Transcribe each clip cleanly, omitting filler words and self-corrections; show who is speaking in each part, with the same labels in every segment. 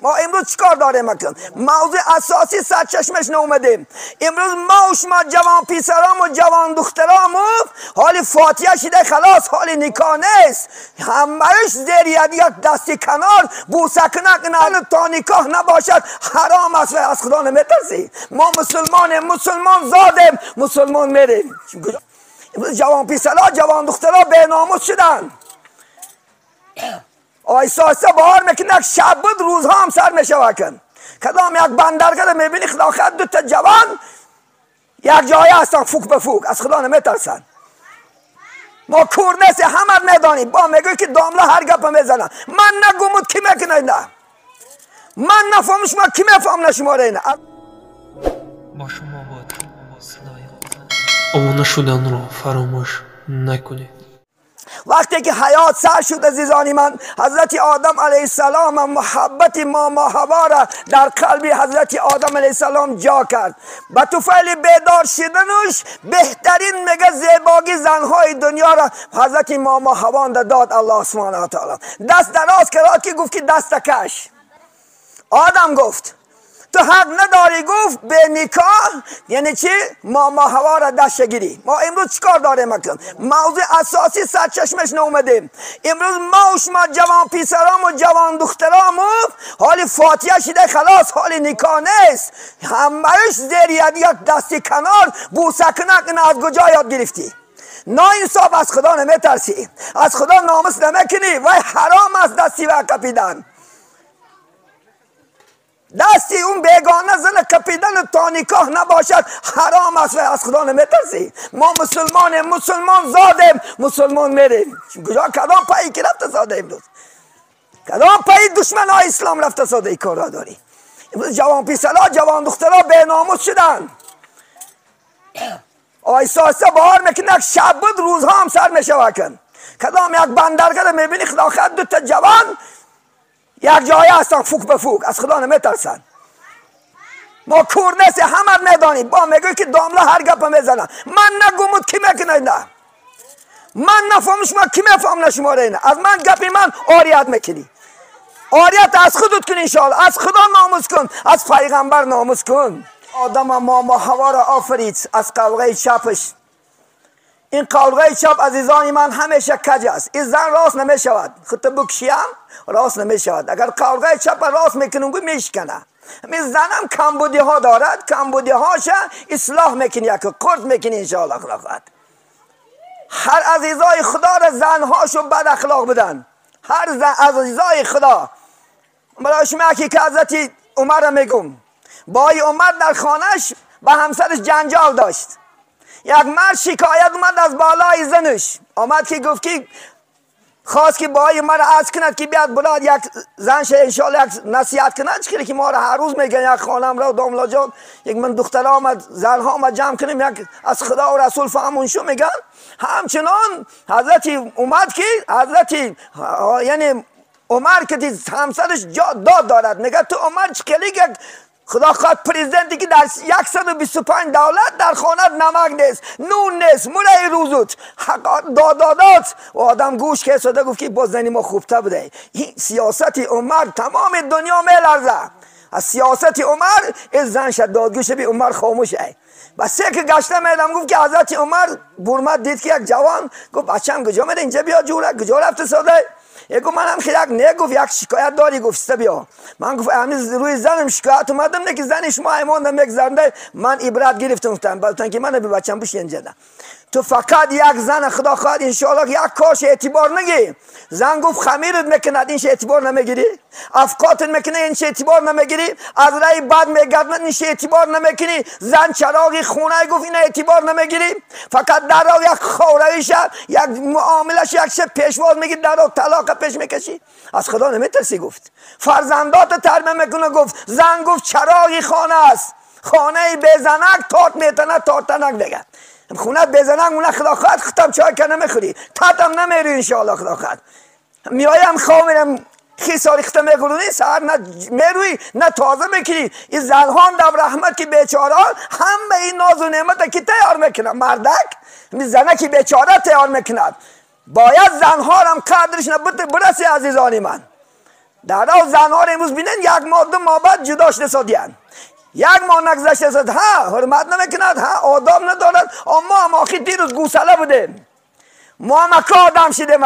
Speaker 1: ما امروز چیکار داریم اکنون؟ موضوع اساسی سرچشمش نومدیم. امروز ما و شما جوان پسرام و جوان دخترام حال فاتحه شده خلاص، حال نکاح نیست، همهش زیر یک دستی کنار بوسه کنه تا نکاح نباشد حرام است و از خدا نمیترسی. ما مسلمانیم، مسلمان زادیم، مسلمان میریم. امروز جوان پسرا جوان دخترا به ناموس شدن. آیسته آیسته بهار میکنه، شب بود روزها هم سر میشه کن. کدام یک بندرگاه میبینی خدا خد دو تا جوان یک جایی هستن فوک به فوک، از خدا نمیترسن. ما کور نیستیم، همه میدانیم. با میگه که داملا هر گپ میزنه، من نگومود کی میکنه اینا، من نفهم شما کی میفهم شما را اینا.
Speaker 2: با شما بود صدای обуна шуданро фаромӯш накунед.
Speaker 1: وقتی که حیات سر شد عزیزانی من، حضرت آدم علیه السلام محبت ماما حوا را در قلب حضرت آدم علیه السلام جا کرد. به طفیل بیدار شدنش بهترین میگه زیباگی زنهای دنیا را حضرت ماما حوا داد الله سبحانه و تعالی. دست دراز کرد که گفت که دست کش. آدم گفت تو حق نداری، گفت به نکاح یعنی چی؟ ماما حوا را دست گیری. ما امروز چیکار داریم اکنون؟ موضوع اساسی سرچشمش نومدیم. امروز ما و شما جوان پسرام و جوان دخترام حال فاتحه شده خلاص، حال نکاح نیست، همهش زیر یک دستی کنار بوسه کنه. از کجا یاد گرفتی؟ نا انصاف، از خدا نمیترسی، از خدا ناموس نمیکنی، وای حرام است دستی و کپیدن. دستی اون بیگانه زن کپیدن تا نکاح نباشد حرام است و از خدا نمیترسی. ما مسلمانیم، مسلمان زادیم، مسلمان میریم. کجا کدام پایی که رفته ساده امروز؟ کدام پایی دشمن های اسلام رفته ساده ای کار را داری؟ امروز جوان پسرا جوان دخترا به ناموس شدن. آیسته آیسته بهار میکنه، شب بود روزها هم سر میشه کن. کدام یک بندرگاه میبینی خدا خد دو تا جوان یک جایی هستن فوک به فوک، از خدا نمیترسن. ما کور نیستیم، همه میدانیم. با میگه که داملا هر گپ میزنه، من نگومود کی میکنه اینا، من نفهم شما کی میفهم شما را اینا. از من گپی من آریت میکنی، آریت از خودت کن انشاءالله، از خدا ناموس کن، از پیغمبر ناموس کن. آدم ماما حوا را آفرید از قلقه چپش. این قلقه چپ عزیزان من همیشه کج است، این زن راست نمیشود، خود بکشیم راست نمیشود. اگر قلقه چپ راست میکنم گوی میشکنه. این زنم کمبودی ها دارد، کمبودی هاش اصلاح میکنی، یک قرد میکنی انشاءالله خدا. هر عزیزای خدا را زنهاشو بد اخلاق بدن، هر زن عزیزای خدا. برای شما که حضرت عمر میگم، بای عمر در خانهش با همسرش جنجال داشت. یک مرد شکایت اومد از بالای زنش، آمد که گفت که خواست که بای مرا عرض کند که بیاد براد یک زنش انشاءالله یک نصیحت کند، چه که ما را هر روز میگن یک خانم را داملا جان، یک من دختر آمد زنها آمد جمع کنیم یک از خدا و رسول فهمون شو میگن. همچنان حضرت اومد که حضرت یعنی عمر که همسرش داد دارد، میگه تو عمر چه یک خدا خواد پرزیدنتی که در 125 دولت در خانه نمک نیست، نون نیست، مولای روزوت دادادات. و آدم گوش که ساده گفت که باز زنی ما خوبتر بوده. این سیاست عمر تمام دنیا میلرزه از سیاست عمر. این زن شد دادگوش بی عمر خاموشه. بس که گشته میدم گفت که حضرت عمر برمد دید که یک جوان گفت بچم کجا میره اینجا بیا جوره کجا رفته ساده. یکو منم خیلی نه گفت یک شکایت داری، گفت بیا. من گفت همین روی زنم شکایت اومدم، نه که زن شما ایمان نمیگذرنده، من عبرت گرفتم گفتم بلکه که من به بچم بش اینجا. تو فقط یک زن خدا خواهد انشاءالله یک کارش اعتبار نگی. زن گفت خمیرت میکند اینش اعتبار نمیگیری، افکاتت میکنه اینش اعتبار نمیگیری، از رای بد میگردند اینش اعتبار نمیکنی، زن چراغی خونه گفت این اعتبار نمیگیری، فقط در راه یک خوریش یک معاملش یک شب پیشواز میگیری، در راه طلاق پیش میکشی، از خدا نمیترسی. گفت فرزندات تربیه میکنه. گفت زن گفت چراغی خانه است، خانه بزنک تارت میتنه تارتنک دیگه خونه بزنن اون خدا خواهد ختم چای که نمیخوری تاتم نمیری انشاءالله خدا خواهد میایم خواه میرم خیساری ختم میگرونی سهر نه میروی نه تازه میکنی. این زنهان در رحمت که بیچاره همه این ناز و نعمت که تیار میکنه، مردک زنه که بیچاره تیار میکند. باید زنها هم قدرش برسی عزیزانی من. در او زنها رو امروز بینن یک ماه دو ماه بعد جداش نسادین، یک ماه نگذشته ساد ها حرمت نمیکند، ها آداب ندارد. اما هم آخی دیروز گوساله بودیم، ما هم که آدم شدیم،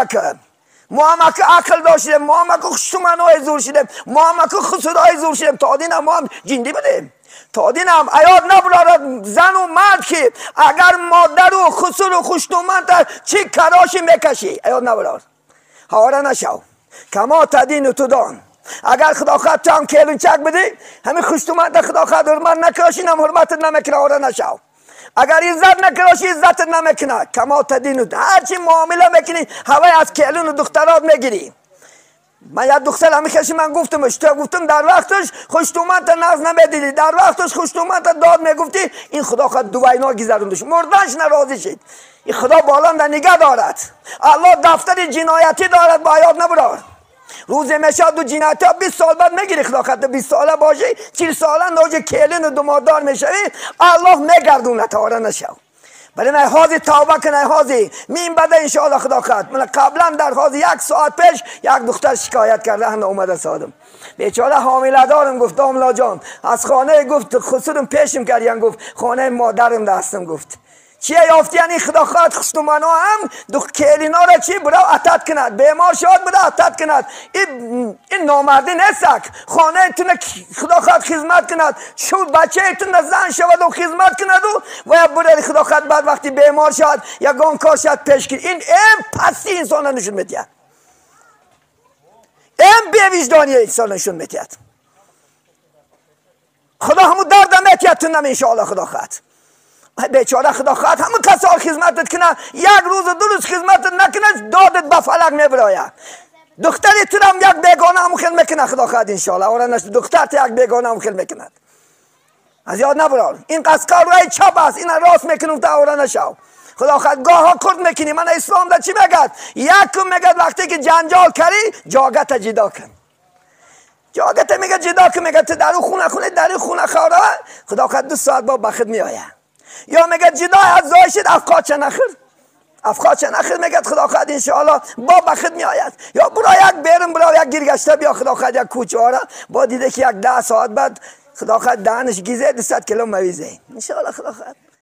Speaker 1: ما هم که عقل داشتیم، ما هم که خوشتومنهای زور شدیم، ما هم که خسودهای زور شدیم. تا دین هم ما هم جندی بودیم، تا دین هم عیاد نبرارد زن و مرد که اگر مادر و خسور و خوشتومن چی کراشی میکشی، عیاد نبرارد. هواره نشو، کما تدین و تدان. اگر خدا خواهد تو هم کلونچک بدی، همین خوشتومن خدا خواهد حرمت نکراشی، نم حرمتت نمیکنه. هواره نشو. اگر عزت نکراشی عزتت نمیکنه. کما تدین، هرچی معامله میکنی هوای از کلون و دخترات میگیری. من یک دختر همی خشی من گفتمش، تو گفتم در وقتش خوشتومن تا ناز نمیدیدی، در وقتش خوشتومن تا داد میگفتی، این خدا خواهد دوینا گذروندش، مردنش ناراضی شد. این خدا بالا در نگه دارد، الله دفتر جنایتی دارد، با یاد نبرار. روز میشه دو جنایت ها 20 سال بعد میگیری، خدا خواهد 20 ساله باشی 40 ساله نوج کلین و دمادار میشوی، الله میگردونه تا آره نشو. ولی من حاضر توبه کنه، حاضر میم بده انشاءالله خدا خواهد. من قبلا در حاضر یک ساعت پیش یک دختر شکایت کرده، هم اومده سادم بیچاره حامله دارم، گفت داملا جان از خانه گفت خسرم پیشم کردن، گفت خانه مادرم دستم، گفت چیه یافتی؟ یعنی خدا خواهد خشتومنا هم دو کلینا را چی برا عتاد کند، بیمار شد برا عتاد کند. این نامردی نیست. خانه تونه خدا خواهد خدمت کند، شو بچه تونه زن شود و خدمت کند و برای خدا خواهد بعد وقتی بیمار شد یا گانکار شد پیش کرد. این ام پستی انسان نشون میدهد، ام بی‌وجدانی انسان نشون میدهد. خدا همون درد میتید تونم انشاءالله خدا خواهد. بیچاره خدا خواهد همون کسال خدمتت کنه، یک روز و دو روز خدمتت نکنه دادت به فلک میبراید. دختری تو هم یک بیگانه هم خیل میکنه خدا خواهد انشاءالله. آره نشد دختر تو یک بیگانه هم خیل میکند، از یاد نبرار. این قسکار روی چپ است، این راست میکنم تا آره نشو. خدا خواهد گاه ها کرد میکنی. من اسلام در چی میگد؟ یکم میگد وقتی که جنجال کردی جاگت جدا کن، جاگت میگه جدا کن، میگه تو در خونه خونه در خونه خوره خدا خواهد 2 ساعت با بخت میآید. یا میگه جدا از زایشید افقاچه نخور، افقاچه نخور، میگه خدا خواهد انشاءالله با بخت میآید. یا برا یک بیرم، برا یک گیرگشته بیا خدا خواهد یک کوچه آره با دیده که یک 10 ساعت بعد خدا خواهد دهنش گیزه 200 کیلو مویزه انشاءالله خدا خواهد.